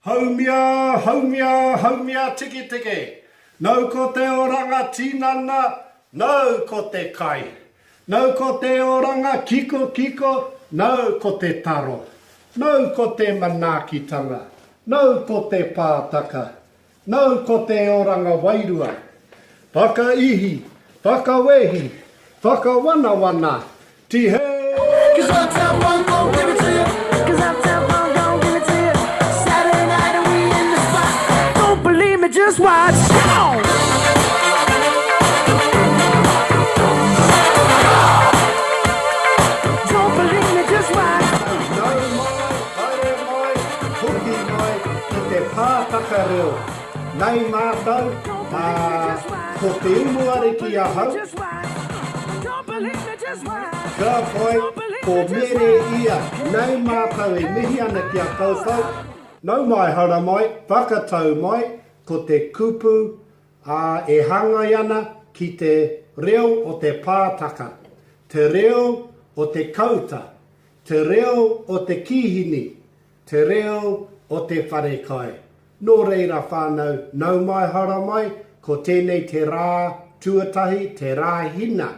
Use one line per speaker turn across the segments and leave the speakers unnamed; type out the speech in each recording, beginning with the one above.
Haumia, haumia, haumia tiketike! Nau ko te oranga tinana, nau ko te kai. Nau ko te oranga kikokiko, nau ko te taro. Nau ko te manaakitanga, nau ko te pātaka, nau ko te oranga wairua. Whakaihi, whakawehi, whakawanawana, Tihei! Nau mai, haere mai, hoki mai ki te pātaka reo. Nei mātou, ā, ko Te Umuariki ahau. Ka pai, ko Mere ia. Nei mātou e mihi ana ki a koutou. Nau mai, haramai, whakatau mai, ko te kupu, ā, e hāngai ana ki te reo o te pātaka, te reo o te kauta, te reo o te kīhini, te reo o te wharekai. Nō reira whānau, nau mai haramai, ko tēnei te rā tuatahi, te rā hina,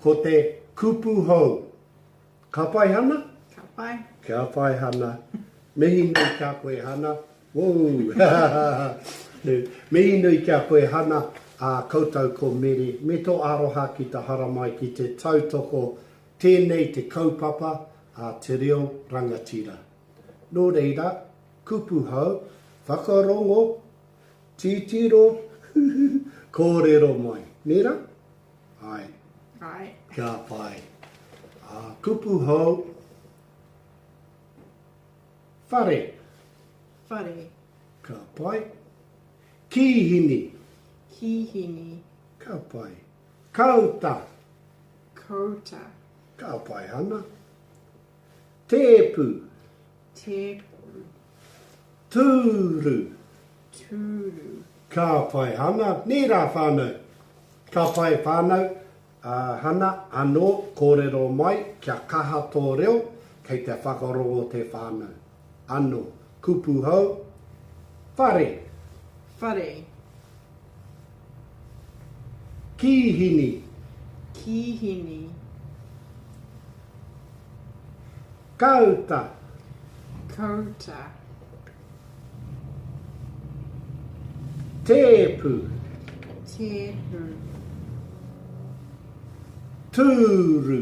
ko te kupu hou. Ka pai Hana?
Ka pai.
Ka pai Hana. Mihi nui kia koe Hana. Woo! Mihi nui kia koe Hana, ā, koutou ko Mere, me tō aroha ki te haramai ki te tautoko tēnei te kaupapa a Te Reo Rangatira. Nō reira, kupu hou, whakarongo, titiro, kōrero mai. Nē rā? Āe.
Āe.
Ka pai. Ā, kupu hou, whare.
Whare.
Ka pai. Kīhini.
Kīhini.
Ka pai. Kauta.
Kauta.
Ka pai, Hana. Tēpu.
Tēpu.
Tūru.
Tūru.
Ka pai Hana. Nē rā whānau. Ka pai whānau. Uh, Hana, anō, kōrero mai, kia kaha tō reo, kei te whakarongo te whānau. Anō, kupu hou, whare.
Whare.
Kīhini.
Kīhini.
Kauta.
Kauta.
Tēpu.
Tēpu.
Tūru.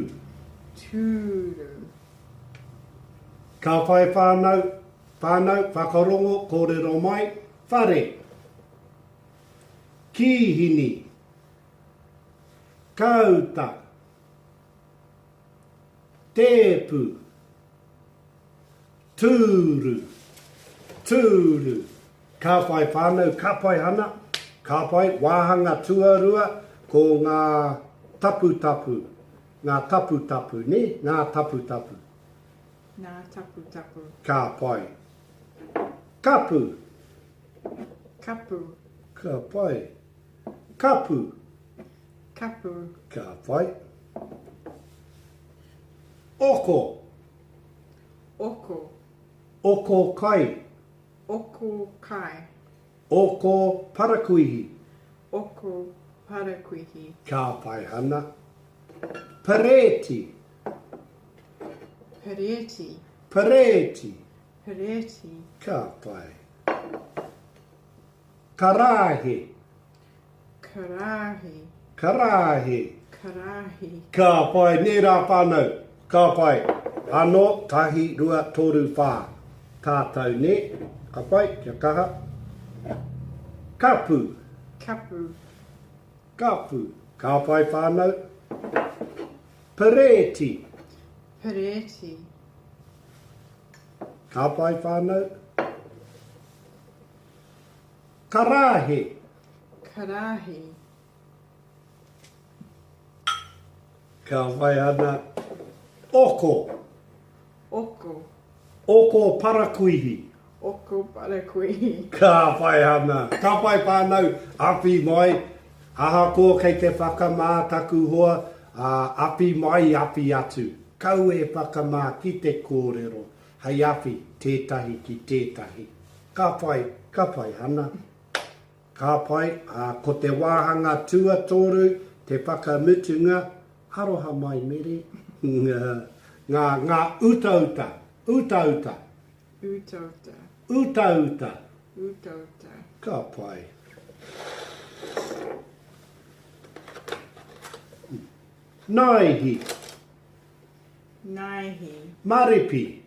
Tūru.
Ka whai whānau, whānau, whakarongo, kōrero mai, whare. Kīhini. Kauta. Tēpu. Tūru. Tūru. Ka pai whānau, ka pai Hana, ka pai, wāhanga tuarua, ko ngā taputapu, ngā taputapu, nē, ngā taputapu.
Ngā taputapu.
Ka pai. Kapu.
Kapu.
Ka pai. Kapu.
Kapu.
Ka pai. Oko.
Oko.
Oko kai.
Oko kai.
Oko parakuihi.
Oko parakuihi.
Ka pai Hana. Perēti.
Perēti.
Perēti.
Perēti.
Ka pai. Karāhe.
Karāhe.
Karāhe.
Karāhe.
Ka pai, nē rā whānau? Ka pai. Anō, tahi, rua, toru, whā. Tātou, nē? Ka pai, kia kaha. Kapu.
Kapu.
Kapu. Ka pai whānau. Perēti.
Perēti.
Ka pai whānau. Karāhe.
Karāhe.
Ka whai ana. Oko.
Oko.
Oko parakuihi.
Oko parakuihi.
Ka whai ana. Ka whai whānau, awhi mai. Ahakoa kei te whakamā taku hoa, ā, awhi mai, awhi atu. Kau e whakamā ki te kōrero, hei awhi tētahi ki tētahi. Ka pai, ka pai Hana. Ka pai, ā, ko te wāhanga tuatoru, te whakamutunga, aroha mai Mere, ngā, ngā utauta, utauta.
Utauta.
Utauta.
Utauta.
Ka pai. Naihi.
Naihi.
Maripi.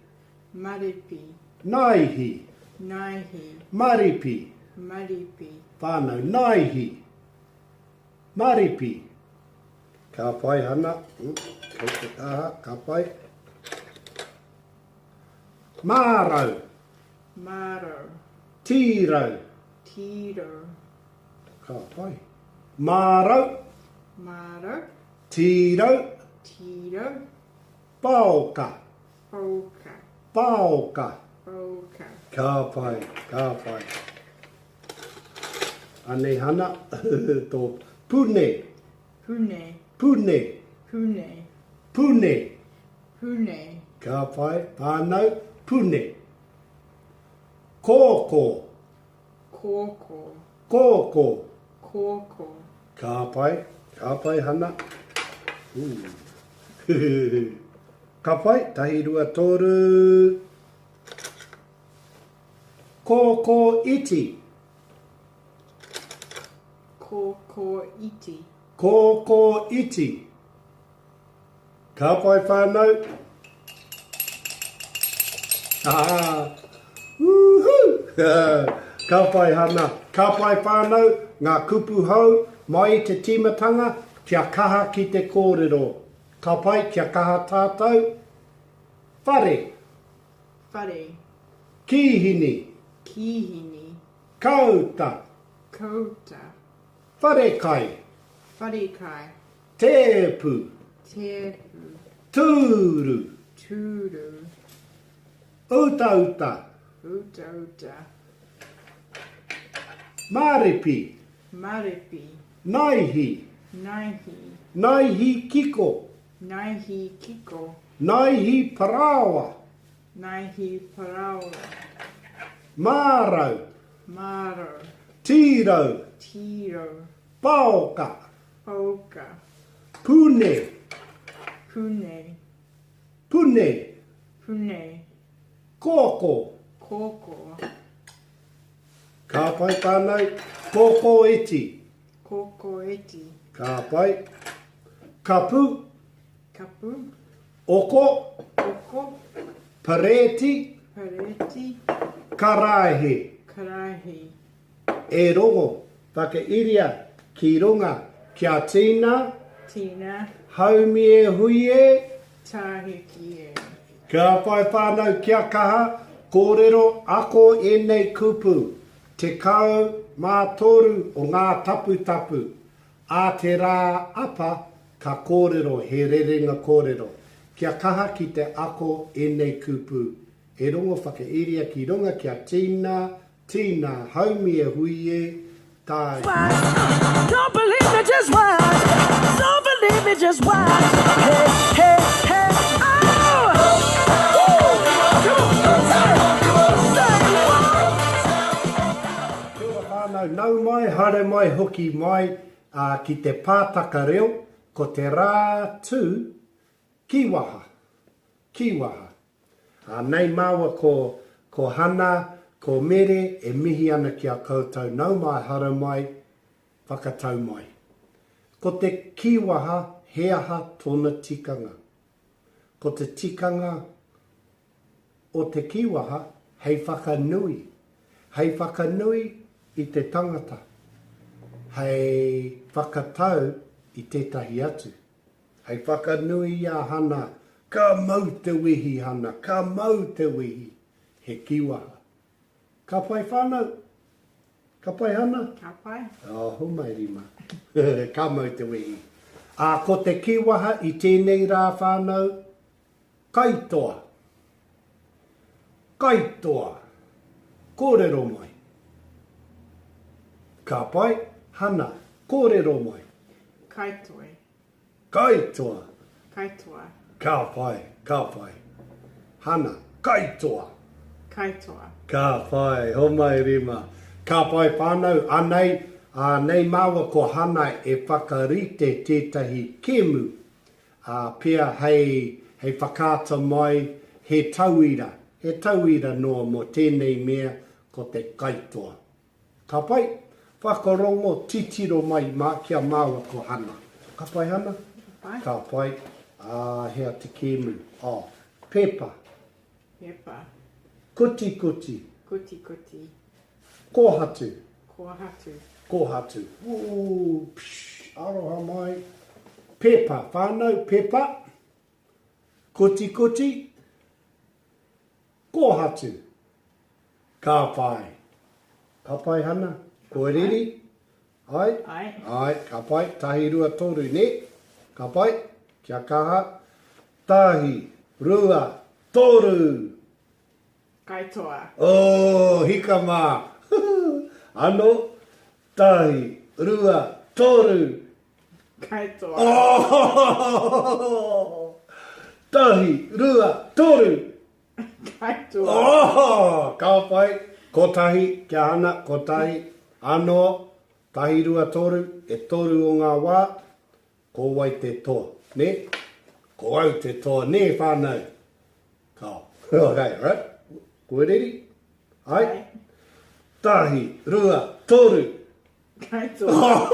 Maripi.
Naihi.
Naihi.
Maripi.
Maripi.
Whānau. Naihi. Maripi. Ka pai, Hana. Kei te taha, ka pai. Mārau.
Mārau.
Tīrau.
Tīrau.
Ka pai. Mārau.
Mārau.
Tīrau.
Tīrau.
Paoka.
Paoka.
Paoka.
Paoka.
Ka pai, ka pai. Anei Hana, tō pune.
Pune.
Pune.
Pune.
Pune.
Pune.
Ka pai, whānau, pune. Kōkō.
Kōkō.
Kōkō.
Kōkō.
Ka pai, ka pai Hana. Ooh. ka pai, tahi rua toru. Kōkō iti.
Kōkō iti.
Kōkō iti. Ka pai whānau. Ah, woohoo! Ka pai Hana. Ka pai whānau, ngā kupu hou, mai i te tīmatanga, kia kaha ki te kōrero. Ka pai, kia kaha tātou. Whare.
Whare.
Kīhini.
Kīhini.
Kāuta.
Kāuta.
Wharekai.
Wharekai.
Tēpu.
Tēpu.
Tūru.
Tūru.
Utauta.
Utauta.
Māripi.
Māripi.
Naihi.
Naihi.
Naihi kiko.
Naihi kiko.
Naihi parāoa.
Naihi parāoa.
Mārau.
Mārau.
Tīrau.
Tīrau.
Paoka.
Paoka.
Pune.
Pune.
Pune.
Pune.
Kōkō.
Kōkō.
Ka pai whānau. Kōkō iti.
Kōkō iti.
Ka pai. Kapu.
Kapu.
Oko.
Oko.
Parēti.
Parēti.
Karaehe.
Karaehe.
E rongo, whakairia ki runga kia tīna.
Tīna.
Haumi e hui e.
Tāhiki e.
Kia whai whānau kia kaha, kōrero, ako ēnei kupu, 13 o ngā taputapu, ā te rā apa ka kōrero he rerenga kōrero. Kia kaha ki te ako ēnei kupu, e rongo whakairia ki runga kia tīna, Tina, haumi e hui e, tae.
Don't believe me, just watch. Don't believe me, just watch. Hey, hey, hey, oh! Woo! Come on, say, say what?
Kia ora whānau, nau mai, haere mai, hoki mai ki te pātaka reo, ko te rā tū, kīwaha, kīwaha. Ā, nei māua ko, ko Hana, ko Mere e mihi ana ki a koutou, nau mai, hara mai, whakatau mai. Ko te kīwaha he aha tōna tikanga? Ko te tikanga o te kīwaha hei whakanui, hei whakanui i te tangata, hei whakatau i tētahi atu. Hei whakanui i a Hana, Ka mau te wehi Hana, ka mau te wehi, he kiwaha. Ka pai whanau? Ka pai Hana?
Ka pai.
Oh, homai rima. Ka mau te wehi. Ā, ko te kiwaha i tēnei rā whanau, kaitoa. Kaitoa. Kōrero mai. Ka pai, Hana, kōrero mai.
Kaitoi.
Kaitoa.
Kaitoa.
Ka pai, ka pai. Hana, kaitoa.
Kaitoa.
Ka pai, homai rima. Ka pai whānau, anei, ā, nei māua ko Hana e whakarite tētahi kēmu, ā, pea hei, hei whakaata mai he tauira, he tauira noa mō tēnei mea ko te kaitoa. Ka pai? Whakarongo, titiro mai mā, ki a māua ko Hana. Ka pai Hana?
Ka pai.
Ka pai. Ā, hea te kēmu? Oh, pepa.
Pepa.
Kutikuti.
Kutikuti.
Kōhatu.
Kōhatu.
Kōhatu. Ooh, psh, aroha mai. Pepa, whānau, pepa. Kutikuti. Kōhatu. Ka pai. Ka pai, Hana? Kua riri? Ai?
Ai.
Ai, ka pai. Tahi, rua, toru, nē? Ka pai? Kia kaha. Tahi, rua, toru!
Kaitoa.
Oh, hika mā! Ano, tahi, rua, toru!
Kaitoa.
Oh! Tahi, rua, toru!
Kaitoa.
Oh! Ka pai. Kotahi, kia hana, kotahi. Ano, tahi, rua, toru, e toru o ngā wā, ko wai te toa, nē? Ko au te toa, nē, whānau? Kao. Okay, right? Koe reri? Ai?
Ai.
Tahi, rua, toru.
Kaitoa.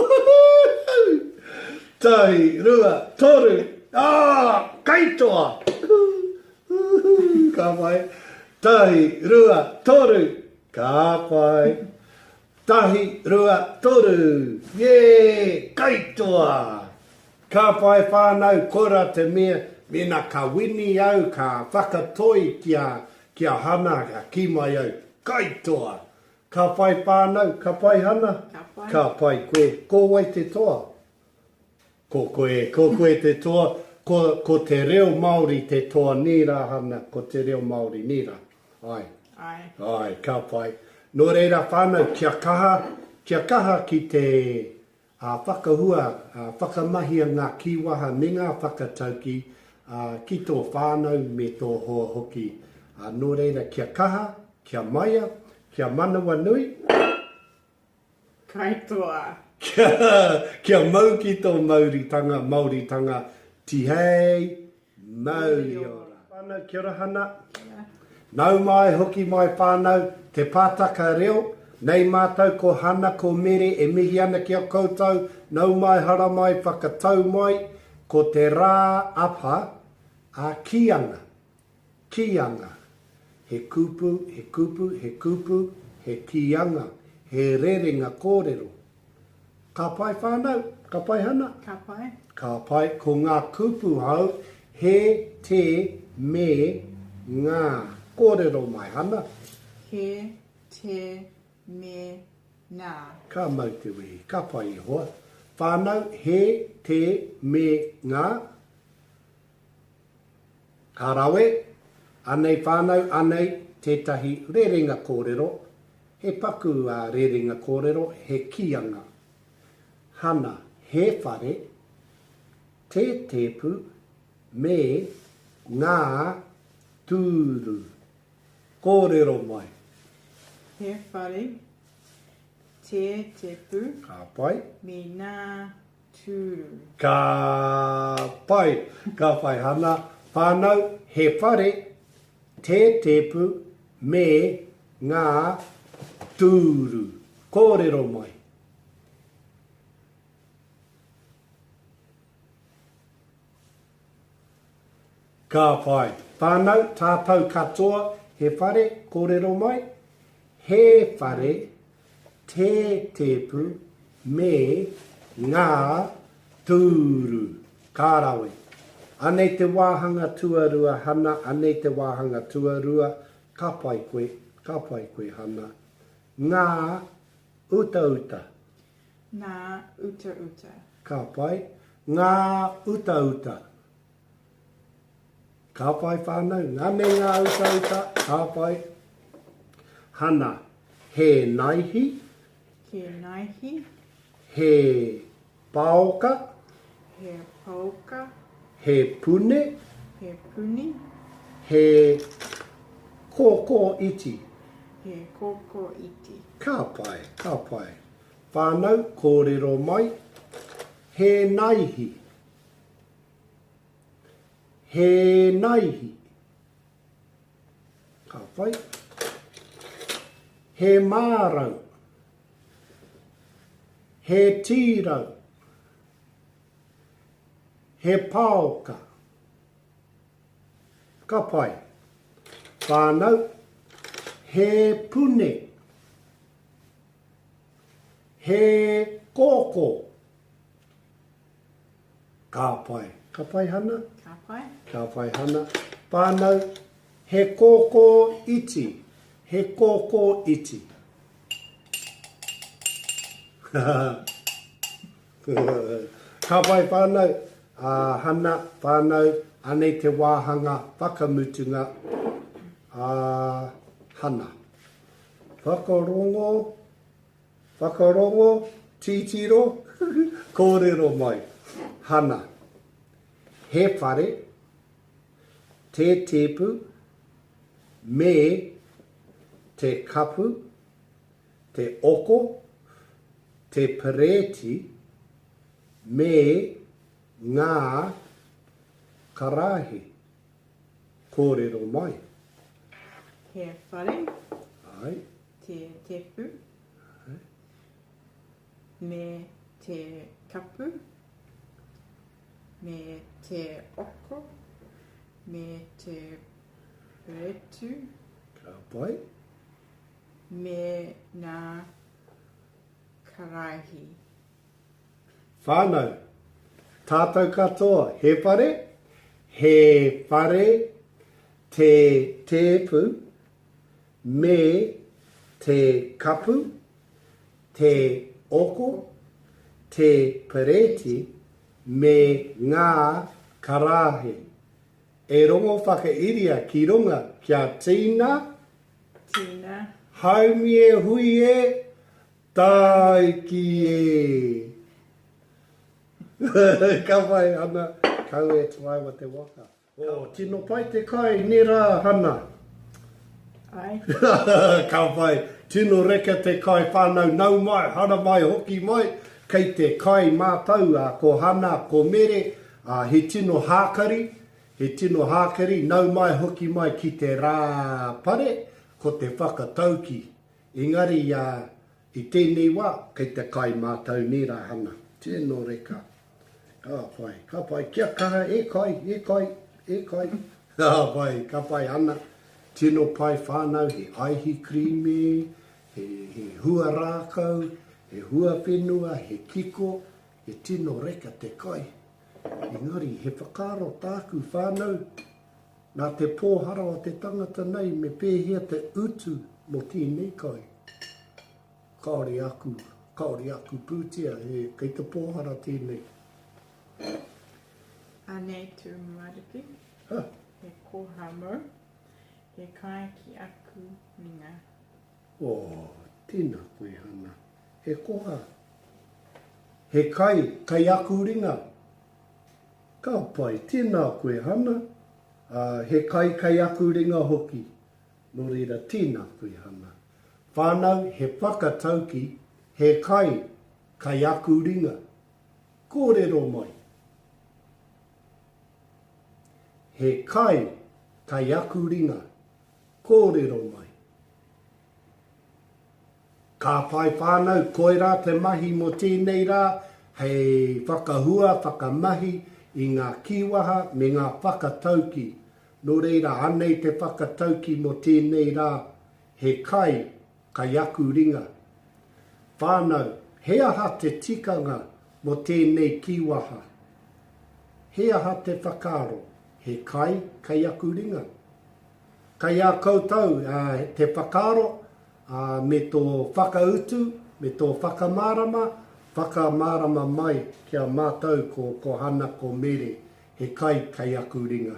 Tahi, rua, toru. Ah, kaitoa! Ka pai. Tahi, rua, toru. Ka pai. Tahi, rua, toru. Yeah! Kaitoa! Ka pai whānau, koira te mea, mēnā ka wini au, ka whakatoi ki a, ki a Hana, ka kī mai au, kaitoa! Ka pai whānau, ka pai Hana?
Ka pai.
Ka pai koe. Ko wai te toa? Ko koe, ko koe te toa, ko, ko te reo Māori te toa nē rā Hana, ko te reo Māori nē rā. Āe.
Āe.
Āe, ka pai. Nō reira whānau, kia kaha, kia kaha ki te Ā, whakahua, ā, whakamahia ngā kīwaha me ngā whakatauki, ā, ki tō whānau me tō hoa hoki. Ā, nō reira, kia kaha, kia maia, kia manawanui.
Kaitoa.
Kia, kia mau ki tō mauritanga, Māoritanga, tihei, Mauri ora. Whanau, kia ora Hana.
Kia.
Nau mai, hoki mai whanau, Te Pātaka Reo, nei mātou ko Hana, ko Mere e mihi ana ki a koutou, nau mai, haramai, whakatau mai, ko te rā apa, a kīanga, kīanga, he kupu, he kupu, he kupu, he kīanga, he rerenga kōrero. Ka pai whānau? Ka pai Hana?
Ka pai.
Ka pai. Ko ngā kupu hou, he, te, me, ngā. Kōrero mai Hana.
He, te, me, ngā.
Ka mau te wehi. Ka pai e hoa. Whānau, he, te, me, ngā. Ka rawe. Anei whānau, anei tētahi rerenga kōrero. He paku a rerenga kōrero, he kīanga. Hana, he whare, te tēpu, me ngā tūru. Kōrero mai.
He whare, te tēpu.
Ka pai.
Me ngā tūru.
Ka pai. Ka pai Hana. Whānau, he whare, te tēpu, me ngā tūru. Kōrero mai. Ka pai. Whānau, tātou katoa, he whare, kōrero mai. He whare, te tēpu, me ngā tūru. Ka rawe. Anei te wāhanga tuarua, Hana, anei te wāhanga tuarua, Ka pai koe, ka pai koe Hana. Ngā utauta.
Ngā utauta.
Ka pai. Ngā utauta. Ka pai whānau, ngā me ngā utauta, ka pai. Hana, he naihi.
He naihi.
He paoka.
He paoka.
He pune.
He puni.
He. kōkō iti.
He kōkō iti.
Ka pai, ka pai. Whānau, kōrero mai. He naihi. He naihi. Ka pai. He mārau. He tīrau. He paoka. Ka pai. Whānau. He pune. He kōkō. Ka pai. Ka pai Hana?
Ka pai.
Ka pai Hana. Whānau, he kōkō iti. He kōkō iti. Ka pai whānau. A Hana, whānau, anei te wāhanga whakamutunga a Hana. Whakarongo Whakarongo, titiro, kōrero mai. Hana. He whare, te tēpu, me te kapu, te oko, te perēti, me ngā karaehe. Kōrero mai.
He whare.
Āe.
Te tepu. Me te kapu. Me te oko. Me te peretu.
Ka pai.
Me ngā karaehe.
Whānau. Tātou katoa, he whare, he whare te tēpu, me te kapu, te oko, te perēti, me ngā karāhe. E rongo whakairia ki runga kia tīna.
Tīna.
Haumi e hui e, tāiki e. Ka whai ana, kau e tuaiwa te waka. Oh, tino pai te kai, ne ra, Hana?
Ai.
Ka pai. Tino reka te kai whanau, nau mai, haramai, hoki mai. Kei te kai mātou, ko Hana, ko Mere, he tino hākari, he tino hākari, nau mai, hoki mai ki te rā pare, ko te whakatauki. Engari, i tēnei wā, kei te kai mātou, nē rā, Hana? Tino reka. Ka pai, ka pai, kia kaha, e kai, e kai, e kai. Ka pai, ka pai ana. Tino pai whānau, he aihi krīmi, he, he hua rākau, he hua whenua, he kiko, he tino reka te kai. Engari, he whakaaro tāku whānau, nā te pōhara o te tangata nei me pēhea te utu mō tēnei kai. Kāore aku, kāore aku pūtea, he, kei te pōhara tēnei.
Anei tū mariki,
Ha.
he koha mau, he kai ki aku ringa.
Oh, tēnā koe Hana. He koha. He kai, kei aku ringa. Ka pai, tēnā koe Hana. Ā, he kai kei aku ringa hoki. Nō reira, tēnā koe Hana. Whānau, he whakatauki, he kai, kai aku ringa. Kōrero mai. He kai, kai aku ringa. Kōrero mai. Ka pai whānau, koirā te mahi mō tēnei rā, hei whakahua, whakamahi i ngā kīwaha me ngā whakatauki. Nō reira, anei te whakatauki mō tēnei rā, He kai, kai aku ringa. Whānau, he aha te tikanga mō tēnei kīwaha? He aha te whakaaro, he kai, kai aku ringa? Kai a koutou te whakaaro, ā, me tō whakautu, me tō whakamārama, whakamārama mai ki a mātou ko ko Hana ko Mere, he kai kei aku ringa.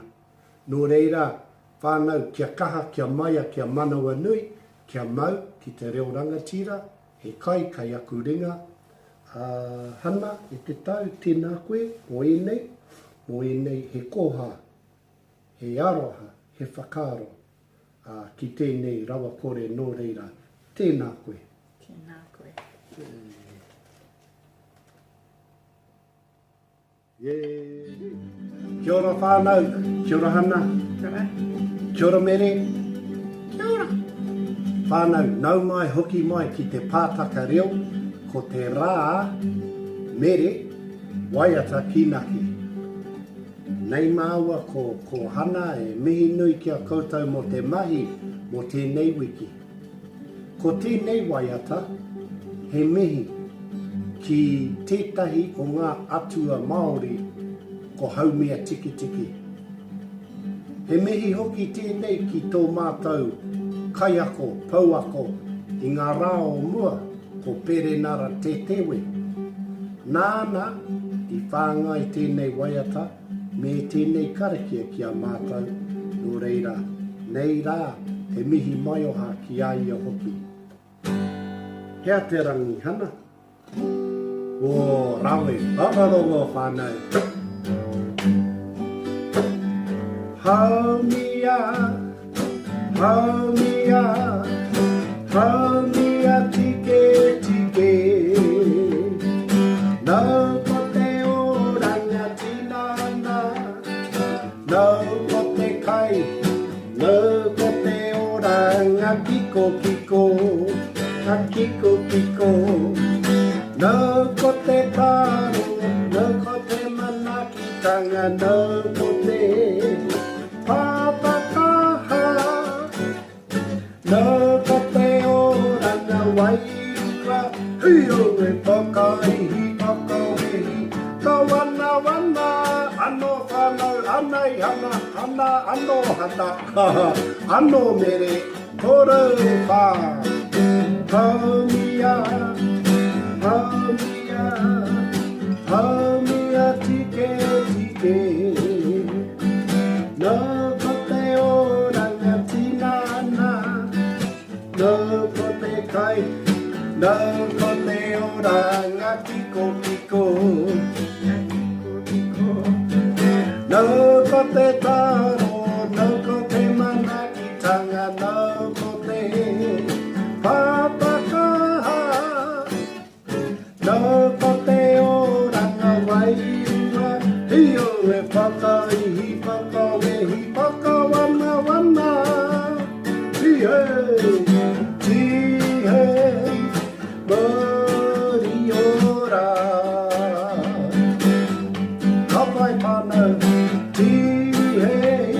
Nō reira, whānau, kia kaha, kia maia, kia manawanui, kia mau ki te reo rangatira, he kai kei aku ringa, ā, Hana, e te tau, tēnā koe, mō ēnei, mō ēnei he koha, he aroha, he whakaaro. ā, ki tēnei rawakore nō reira, tēnā koe.
Tēnā koe.
Yeah. Kia ora whānau, kia ora Hana.
Kia ora.
Kia ora Mere. Kia ora. Whānau, nau mai hoki mai ki te pātaka reo, ko te rā Mere, waiata kīnaki. Nei māua ko, ko Hana e mihi nui ki a koutou mō te mahi mō tēnei wiki. Ko tēnei waiata he mihi ki tētahi o ngā atua Māori ko Haumea Tikitiki. He mihi hoki tēnei ki tō mātou kaiako, pouako i ngā rā o mua ko Perenara Tetewe. Nāna i whāngai tēnei waiata me tēnei karakia ki a mātou, nō reira, nei rā te mihi maioha ki a ia hoki. Hea te rangi, Hana? Ō, rawe, whakarongo whānau. Haumia, haumia, haumia tike tike. Nau ko te oranga tinana, nau ko te kai, nau ko te oranga kiko kiko, ka kiko kiko. Nau ko te taro, nau ko te manaakitanga, nau ko te pāpakaha. Nau ko te oranga wairua, hui au e whakaihi, whakawehi, ka wanawana, ano whanau, anei hana, hana, ano hana, ano mere, korou wha. Haumia, haumia, haumia tike tike. Nō ko te oranga tinana, nō ko te kai, nō ko te oranga kikokiko. Nō ko te taro, nō ko te manaakitanga, nō ko te pāpakaha. Nō ko te oranga wairua, hio e whakaihi, whakawehi, whakawanawana. Tihei, tihei, mauri ora. Ka pai whānau, tihei,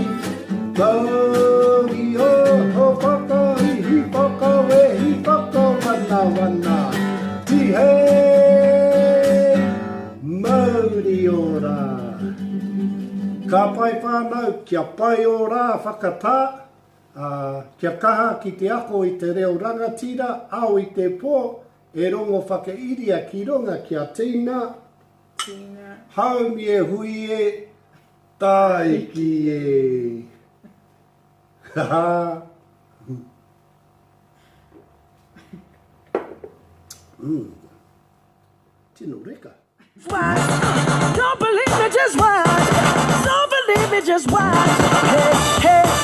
mauri ora, whakaihi, whakawehi, whakawanawana. Tihei! Mauri ora! Ka pai whānau, kia pai ō rā whakatā, ā, kia kaha ki te ako i te reo rangatira, ao i te pō, e rongo whakairia ki runga kia tīna,
Tīna.
Haumi e hui e, tāiki e. Ha ha! Mm. Tino reka.
Don't believe me, just watch. Don't believe me, just watch. Hey, hey.